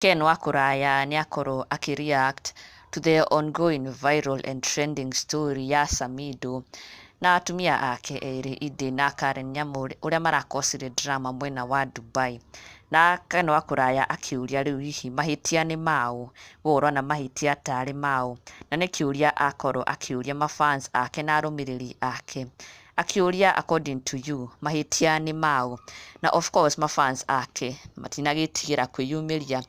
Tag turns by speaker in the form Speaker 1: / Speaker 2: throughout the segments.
Speaker 1: Ken wa Kũraya nĩakorwo akĩ react to the ongoing viral and trending story ya Samidoh na atumia ake erĩ Edday na Karen Nyamu ũrĩa marakosire drama mwena wa Dubai. Na Ken wa Kũraya akĩũria rĩu hihi mahĩtia nĩ maũ, we ũrona mahĩtia tarĩ maũ? Na nĩ kĩũria akorwo akĩũria mafans ake na arũmĩrĩri ake, akĩũria, "According to you, mahĩtia nĩ maũ?" Na of course mafans ake matinagĩtigĩra kwĩyumĩria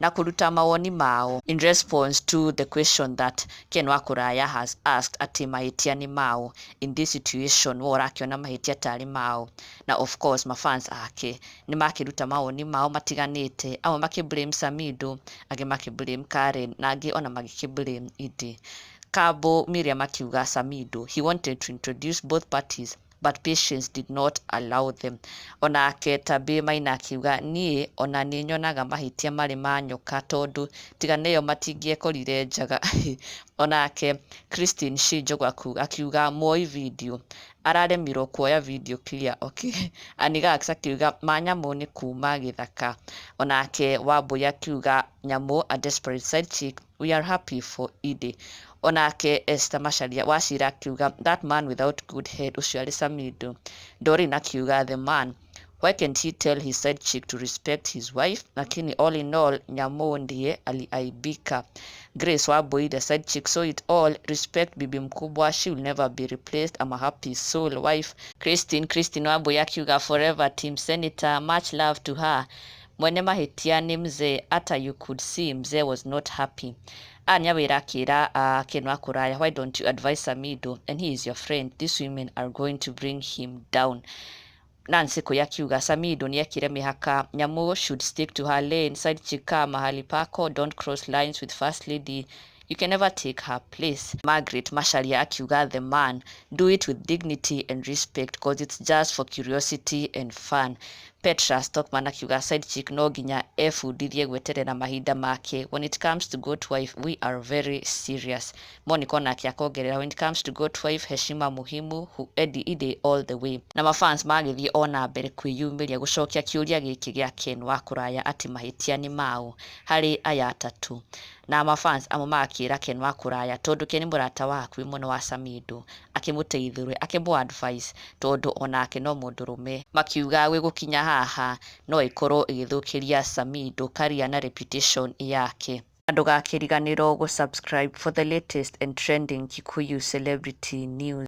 Speaker 1: na kũruta mawoni mao in response to the question that Ken wa Kũraya has asked, atĩ mahĩtia nĩ maũ in this situation, we ũrakĩona mahĩtia tarĩ maũ? Na of course mafans ake nĩ makĩruta mawoni mao matiganĩte, amwe makĩ blame Samidoh, angĩ makĩ blame Karen, na angĩ ona magĩkĩ blame Edday. Kambo Miriam akiuga, "Samidoh, he wanted to introduce both parties, but patience did not allow them." Onake Tabe Maina akiuga, "Niĩ ona nĩ nyonaga mahĩtia marĩ ma nyoka, tondũ tiga nĩyo matingĩekorire njaga." Onake Christine Shinjogu akiuga, "Muoi video araremirwo kuoya video clear." Okay. Anigax akiuga, "Manyamũ nĩ kuma gĩthaka." Onake Wambui akiuga, "Nyamũ, a desperate side chick. We are happy for Edday." Onake Esther Macharia Wachira akiuga, "That man without good head," ũcio arĩ Samidoh. Doreen akiuga, "The man, why can't he tell his side chick to respect his wife? Lakini all in all, Nyamu ndiye aliaibika." Grace Wambui, "The side chick saw it all. Respect bibi mkubwa, she will never be replaced. I'm a happy soul wife." Christine Wambui akiuga, "Forever team senator, much love to her. Mwene mahĩtia nĩ mzee, hata you could see mzee was not happy." Nyawĩra akĩra Ken wa Kũraya, "Why don't you advise Samidoh, and he is your friend? These women are going to bring him down." Nancy Kuya akiuga, "Samidoh nĩekire mĩhaka. Nyamu should stick to her lane. Side chick, kaa mahali pako. Don't cross lines with first lady. You can never take her place." Margaret Macharia akiuga, "The man, do it with dignity and respect, 'cause it's just for curiosity and fun." Petra Stockman akiuga, "Side chick no nginya ebundithie gweterera mahinda make. When it comes to goat wife, we are very serious." Monica onake akongerera, "When it comes to goat wife, heshima muhimu. Eddie Edday all the way." Na mafans magĩthiĩ ona mbere kwĩyumĩria gũcokia kĩũria gĩkĩ gĩa Ken wa Kũraya atĩ mahĩtia nĩ maũ harĩ aya atatũ, na mafans amwe magakĩra Ken wa Kũraya, tondũ Ken nĩ mũrata wa hakuhĩ mũno wa Samidoh, akĩmũteithũre, akĩmũ advice, tondũ onake no mũndũrũme, makiuga gwĩ gũkinya haha no ĩkorwo ĩgĩthũkĩria Samidoh career na reputation yake. Na ndũgakĩriganĩrwo gũ subscribe for the latest and trending Kikuyu celebrity news.